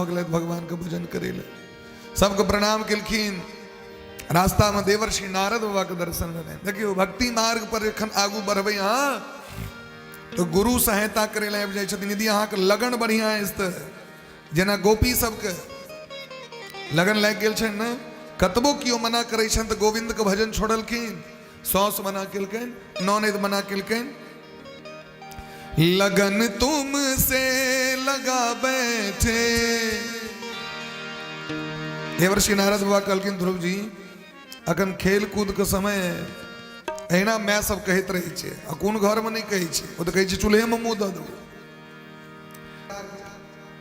गेलथि भगवानके भजन करै लए। सबके प्रणाम केलखिन। रास्तामे देवर्षि नारद बाबाके दर्शन भेलनि। देखियौ, भक्ति मार्ग पर जखन आगू बढ़बै अहाँ तऽ गुरु सहायता करै लए आबि जाइ छथिन। यदि अहाँके लगन बढ़िआँ अछि तऽ, जेना गोपी सबके लगन लागि गेल छनि ने, कतबो केओ मना करै छनि तऽ गोविन्दके भजन छोड़लखिन। साउस मना केलकनि, ननैद मना केलकनि। लगन तुम से लगा बैठे। देवर्षि नारद बाबा कहलखिन, ध्रुव जी, अखन खेल कूद के समय अहिना माय सब कहैत रहै छै, आ कोन घरमे नहि कहै छै, ओ तऽ कहै छै चूल्हेमे मुँह दऽ देबो।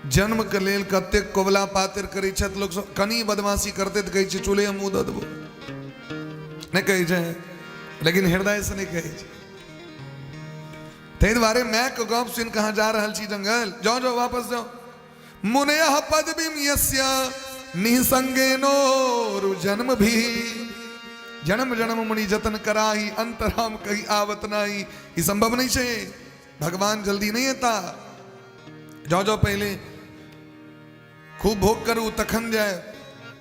जन्म के लेल कतेक कोबला पातर करै छथि लोक सब, कनि बदमाशी करतै तऽ कहै छै चूल्हेमे मुँह दऽ देबो, नहि कहै छै, लेकिन हृदय से नहि कहै छै। ताहि दुआरे मायके गप सुनि कऽ अहाँ जा रहल छी जंगल, जाओ जाओ, वापस जाओ। मुनयः पदवीं यस्य निसंगेनो जन्म भी, जन्म जन्म मुनि जतन कराही, अंतराम कही आवत नाही। ई संभव नहीं छै, भगवान जल्दी नहीं एता। जाओ जाओ, पहले खूब भोग करू तखन जाय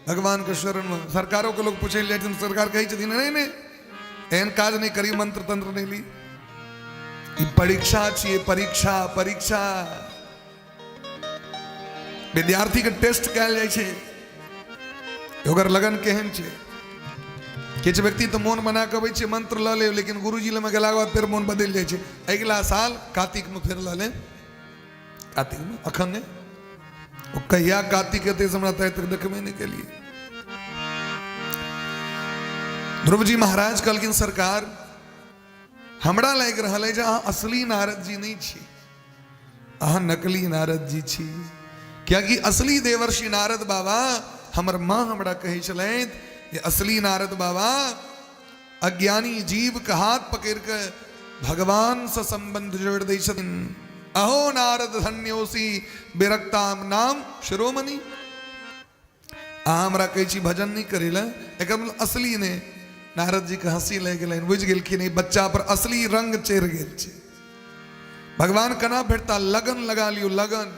भगवान के शरण में। सरकारों के लोग पूछे ले, सरकार कहै छथिन नहीं नहीं, एहन काज नहीं करी, मंत्र तंत्र नहीं ली। ई परीक्षा छियै, परीक्षा, परीक्षा। विद्यार्थी के टेस्ट कयल जाइ छै, ओकर लगन केहन छै। किछु व्यक्ति तऽ मोन बना कऽ अबै छै मंत्र लऽ लेब, लेकिन गुरुजी लग गेलाके बाद फेर मोन बदलि जाइ छै, अगिला साल कार्तिकमे फेर लऽ लेब, कार्तिकमे, अखन नहि। ओ कहिया कार्तिक एतै से हमरा तऽ तक देखबे नहि केलियै। ध्रुव जी महाराज कहलखिन, सरकार, हमरा लागि रहल है जे अहाँ असली नारद जी नहि छी, अहाँ नकली नारद जी छी। कियाकि असली देवर्षि नारद बाबा, हमर माँ हमरा कहै छलथि जे असली नारद बाबा अज्ञानी जीव के हाथ पकड़ के भगवान से संबंध जोड़ दै छथिन। अहो नारद धन्योसी विरक्ताम नाम शिरोमणि। अहाँ हमरा कहै छी भजन नहि करै लए, एकर मतलब असली नहि। नारद जी के हंसी लागि गेलनि, बुझि गेलखिन ई बच्चा पर असली रंग चढ़ि गेल छै। भगवान केना भेटता? लगन लगा लियौ, लगन।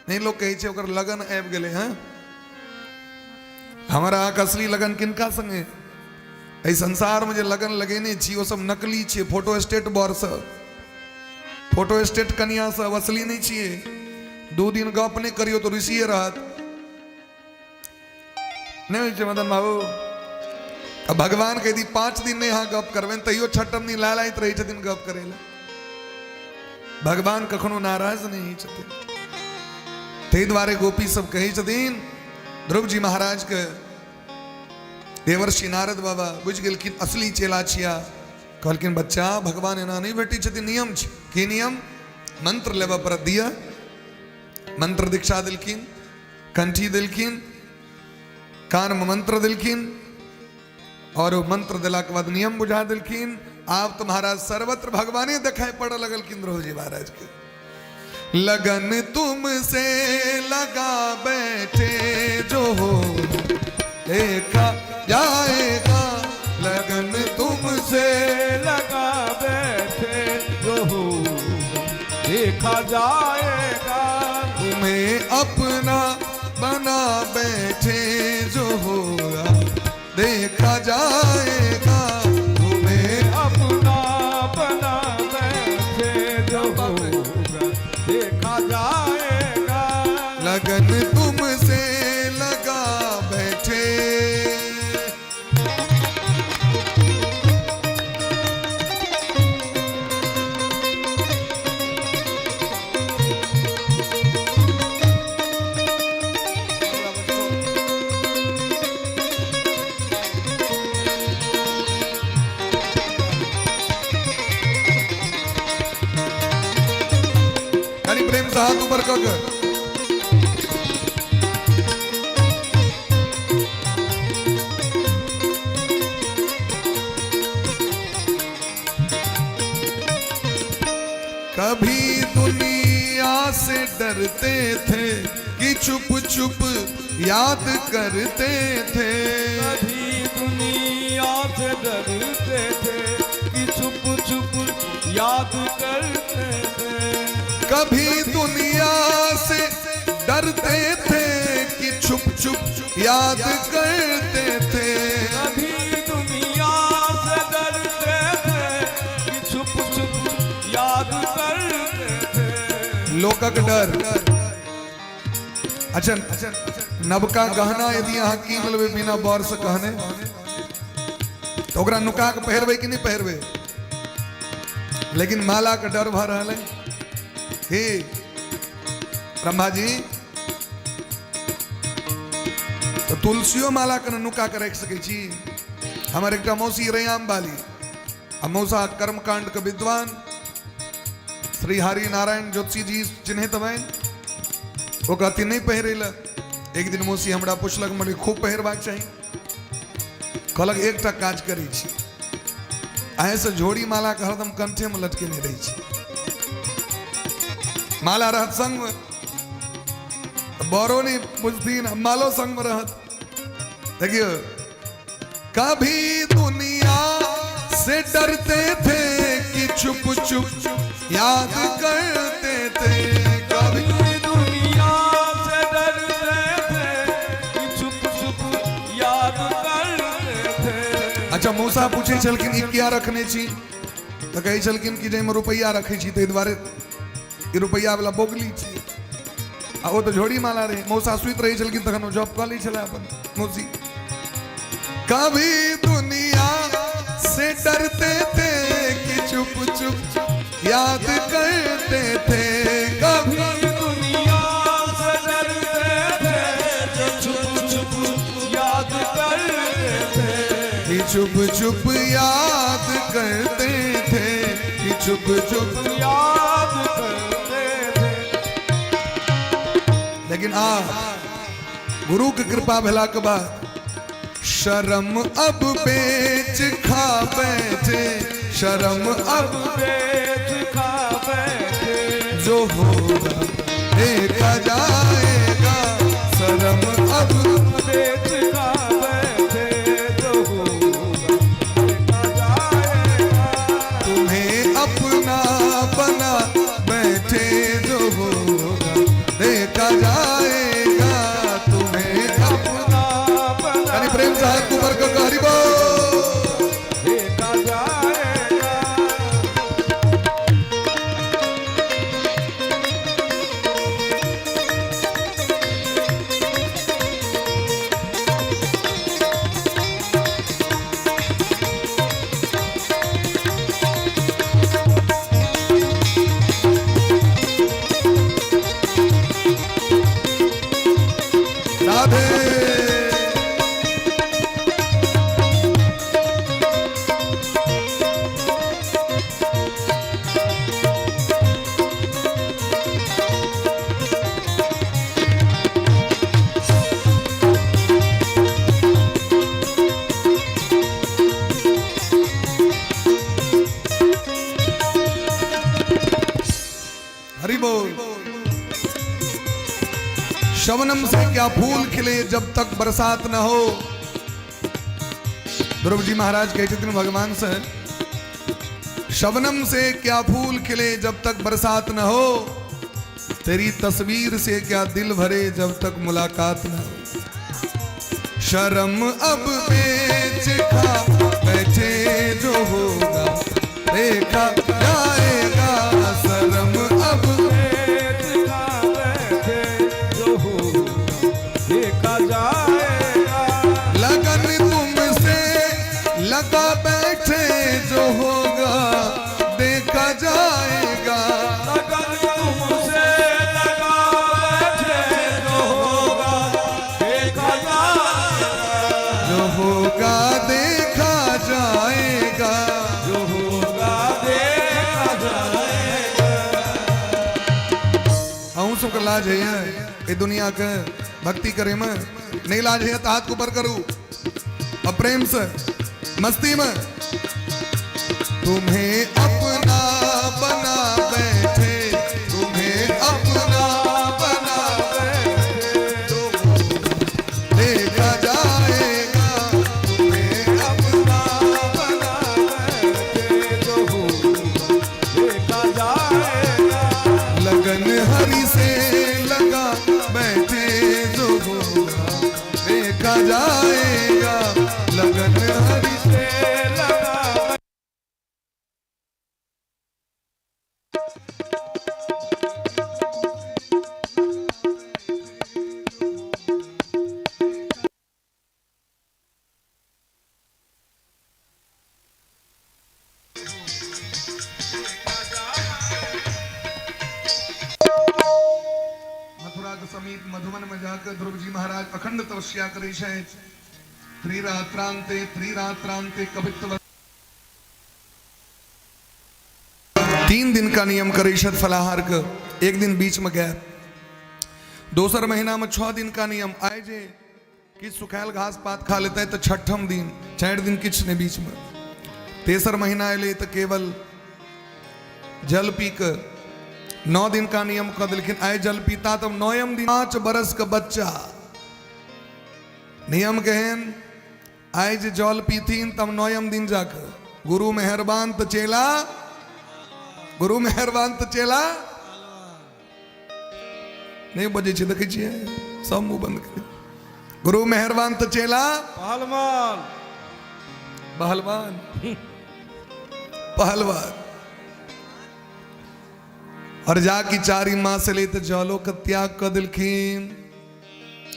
नहि लोक कहै छै ओकर लगन आबि गेलै। हँ, हमरा अहाँके असली लगन किनका संगे? एहि संसारमे जे लगन लगेने छी ओ सब नकली छियै, फोटो स्टेट बर सब, फोटो स्टेट कनिया सब, असली नहि छियै। 2 दिन गप नहि करियौ तऽ रुसिए रहत। नहि होइ छै मदन बाबू? आ भगवान के यदि 5 दिन नहि अहाँ गप करबनि तैयो छठम दिन लालायत रहै छथिन गप करै लए। भगवान कखनो नाराज नहि होइ छथिन। ताहि दुआरे गोपी सब कहै छथिन ध्रुव जी महाराज के, देवर्षि नारद बाबा बुझि गेलखिन असली चेला छिया। कहलखिन, बच्चा, भगवान एना नहि भेटै छथिन, नियम छै। की नियम? मंत्र लेबऽ पड़त, दिअ। मंत्र दीक्षा देलखिन, कंठी देलखिन, कानमे मंत्र देलखिन, और ओ मंत्र देलाके बाद नियम बुझा देलखिन। आब तो महाराज सर्वत्र भगवाने देखाई पड़ऽ लगलखिन ध्रुव जी महाराज के। लगन तुमसे लगा बैठे जो हो देखा जाएगा, लगन तुमसे लगा बैठे जो हो देखा जाएगा, तुम्हें अपना बना बैठे जो होगा देखा जाएगा, तुम्हें अपना बना बैठे जो होगा देखा जाएगा, लगन तुमसे लगा बैठे। खाली प्रेम से हाथ ऊपर कर। कभी दुनिया से डरते थे कि चुप चुप याद करते थे, कभी दुनिया से डरते थे कि चुप चुप याद करते थे, कभी दुनिया से डरते थे चुप याद करते थे। कभी दुनिया से डरते थे कि छुप छुप याद करते थे। लोकक डर। अच्छा, नबका गहना यदि अहाँ कीन लेबै बिना बर से कहने, तऽ ओकरा नुका के पहिरबै कि नहि पहिरबै? लेकिन माला के डर भऽ रहल है। हे ब्रह्मा जी, तऽ तुलसियो माला के नुका के राखि सकै छी? हमर एकटा मौसी रैयाम बाली आ मौसा कर्मकांड के विद्वान श्री हरि नारायण ज्योतिषी जी चिन्हैत हेबनि। ओ कहती नहि पहिरै लए। एक दिन मौसी हमरा पुछलक, मने खूब पहिरबाक चाही। कहलक एकटा काज करै छी, अहेँसँ झोरी मालाके हरदम कंठेमे लटकेने रहै छी, माला रहत संगमे, बड़ो नहीं बुझथिन, मालो संगमे रहत। देखियौ, कभी दुनिया से डरते थे कि चुप चुप याद करते थे। कभी दुनिया से डरते थे कि चुप चुप याद करते थे। अच्छा, मौसा पूछे छलखिन ई किया रखने छी, तऽ कहै छलखिन कि जाहिमे रुपैआ रखै छी, ताहि दुआरे ई रुपैआ वाला बोगली छी। आ ओ तऽ झोरी माला रहै। मौसा सुति रहै छलखिन तखन ओ जॉब कऽ लै छलै अपन मौसी। कभी दुनिया से डरते थे कि चुप चुप याद करते थे। कभी दुनिया से डरते थे, चुप चुप याद करते थे। कि चुप चुप याद करते थे, कि चुप चुप याद करते थे। लेकिन आ गुरु के कृपा भेला के बाद शर्म अब बेच खा बैठे, शर्म अब बेच खा बैठे। जो होगा देखा जाएगा, शर्म अब बेच खा बैठे, जो होगा देखा जाएगा। तुम्हें अपना बना बैठे, जो होगा देखा जाएगा, तुम्हें अपना अपना बना यानी प्रेम से हाथ ऊपर कर हरि बोल। देखा जाएगा। राधे। हरि बोल। शबनम से क्या फूल खिले जब तक बरसात न हो। ध्रुव जी महाराज कहते थे भगवान से, शबनम से क्या फूल खिले जब तक बरसात न हो, तेरी तस्वीर से क्या दिल भरे जब तक मुलाकात न हो। शर्म अब बेच खा बैठे, जो होगा देखा जाएगा, शर्म अब बेच खा बैठे, जो होगा देखा जाएगा। लगन तुमसे लगा बैठे, जो होगा देखा जाएगा। लगन तुमसे लगा बैठे, जो होगा देखा जाएगा। जो होगा देखा जाएगा। जो होगा देखा जाएगा। अहूँ सबके लाज है ये दुनिया के भक्ति करे में? नहीं लाज है तो हाथ ऊपर करू और प्रेम से मस्ती में। तुम्हें अपना बना बैठे, तुम्हें अपना बना बैठे, जो देखा जाएगा, तुम्हें अपना बना बैठे, जो होगा देखा जाएगा। लगन हरि से लगा बैठे, जो होगा जाकर ध्रुव जी महाराज अखंड तपस्या करै छथि। त्रिरात्रांते त्रिरात्रांते कवित्व 3 दिन का नियम करै छथि फलाहार के, एक दिन बीच में गैप। दोसर महीना में 6 दिन का नियम, आए जे किछु सुखायल घास पात खा लेते तो छठम दिन, 4 दिन किछु नहीं बीच में। तेसर महीना एलै तो केवल जल पी के 9 दिन का नियम कऽ देलखिन, आइ जल पीता तब 9म दिन। 5 बरस के बच्चा नियम केहन, आइ जे जल पीथिन तब 9म दिन जाके। गुरु मेहरबान तो चेला, गुरु मेहरबान तो चेला नहीं बजै छै, देखै छियै सब मुंह बंद करी। गुरु मेहरबान तो चेला पहलवान, पहलवान, पहलवान। और जाकि 4 मास एलै तऽ जलो के त्याग कऽ देलखिन।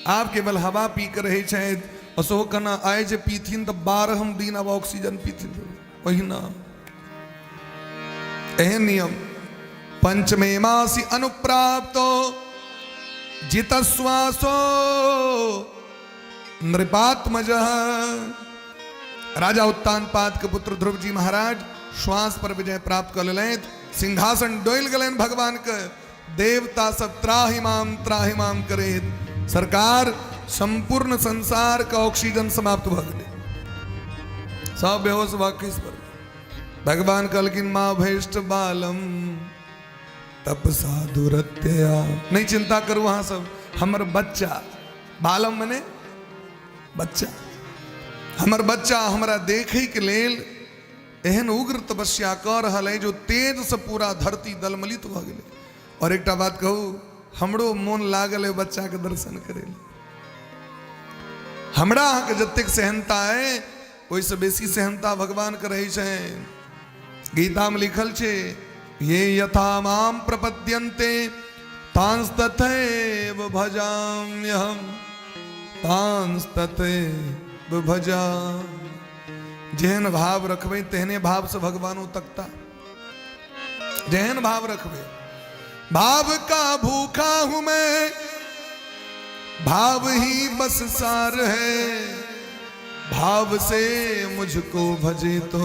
आब केवल हवा पी के रहै छथि, और सेहो केना, आइ जे पीथिन तऽ 12म दिन आब ऑक्सीजन पीथिन, ओहिना एहन नियम। पंचमे मासि अनुप्राप्तो जितश्वासो नृपात्मज। राजा उत्तानपाद के पुत्र ध्रुव जी महाराज श्वास पर विजय प्राप्त कर लेलथि, सिंहासन डोलि गेलनि भगवान के। देवता सब त्राहिमाम त्राहिमाम करे, सरकार संपूर्ण संसार के ऑक्सीजन समाप्त भऽ गेलै, सब बेहोश भऽ खसि पड़लै। भगवान कहलखिन माँ भैष्ट बालम तपसा दुरत्यया, नहीं चिंता करू अहाँ सब, हमर बच्चा, बालम मने बच्चा, हमर बच्चा हमरा देखै के लेल एहन उग्र तपस्या कऽ रहल है जो तेज से पूरा धरती दलमलित भऽ गेलै। और एकटा बात कहू, हमरो मोन लागल है बच्चा के दर्शन करै लए। हमरा अहाँके जतेक सेहनता है ओहिसँ बेसी सेहनता भगवान के रहै छनि। गीता में लिखल छै, ये यथा माम प्रपद्यन्ते तांस्तथैव भजाम्यहम्, तांस्तथैव भजामि। जेहन भाव रखबै तेहने भाव से भगवानो तकता, जेहन भाव रखबै। भाव का भूखा हूं मैं, भाव ही बस सार है, भाव से मुझको भजे तो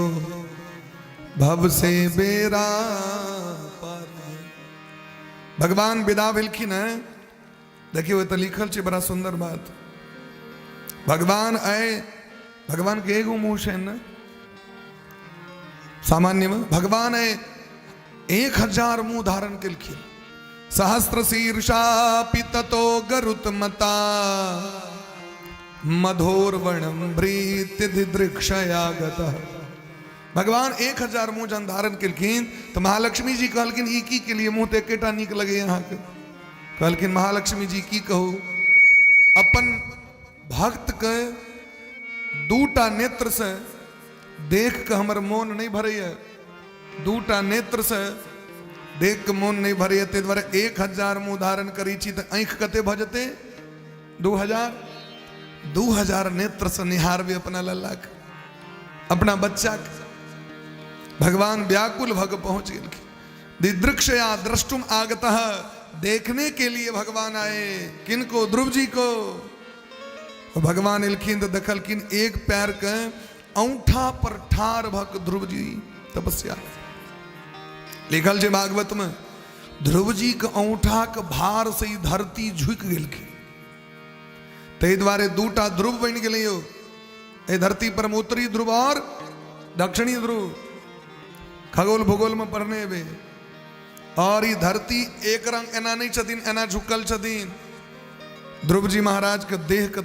भव से बेरा पार है। भगवान विदा भेलखिन है, देखियौ एतऽ लिखल छै बड़ा सुंदर बात। भगवान आए, भगवान के एगो मुँह छै ने सामान्य में, भगवान आए 1000 मुँह धारण केलखिन। सहस्त्र शीर्षा पिततो गरुतमता मधोर्वणम भ्रीतिदृक्षया गतः। भगवान 1000 मुँह जहन धारण केलखिन तऽ महालक्ष्मी जी कहलखिन ई की के लिए, मुँह तऽ एकेटा नीक लगैए अहाँके। कहलखिन महालक्ष्मी जी की कहू, अपन भक्तके 2टा नेत्रसँ देख कऽ हमर मोन नहि भरैए, 2टा नेत्रसँ देख कऽ मोन नहि भरैए, ताहि दुआरे 1000 मुँह धारण करै छी तऽ आँखि कते भऽ जेतै, 2000। 2000 नेत्रसँ निहारबै अपना लल्लाके, अपना बच्चाके। भगवान व्याकुल भऽ कऽ पहुँच गेलखिन। दिदृक्षया द्रष्टुम आगतः, देखने के लिए भगवान आए। किनको? ध्रुव जी को। भगवान एलखिन तऽ देखलखिन एक पैर के औंठा पर ठार भऽ कऽ ध्रुव जी तपस्या। लिखल छै भागवत में, ध्रुव जी के औंठा के भार से ई धरती झुकि गेलखिन। ताहि दुआरे 2टा ध्रुव बनि गेलै यौ एहि धरती पर, उत्तरी ध्रुव और दक्षिणी ध्रुव। खगोल भूगोल में पढ़ने हेबै। और ई धरती एक रंग एना नहीं छथिन, एना झुकल छथिन। ध्रुव जी महाराज के देह के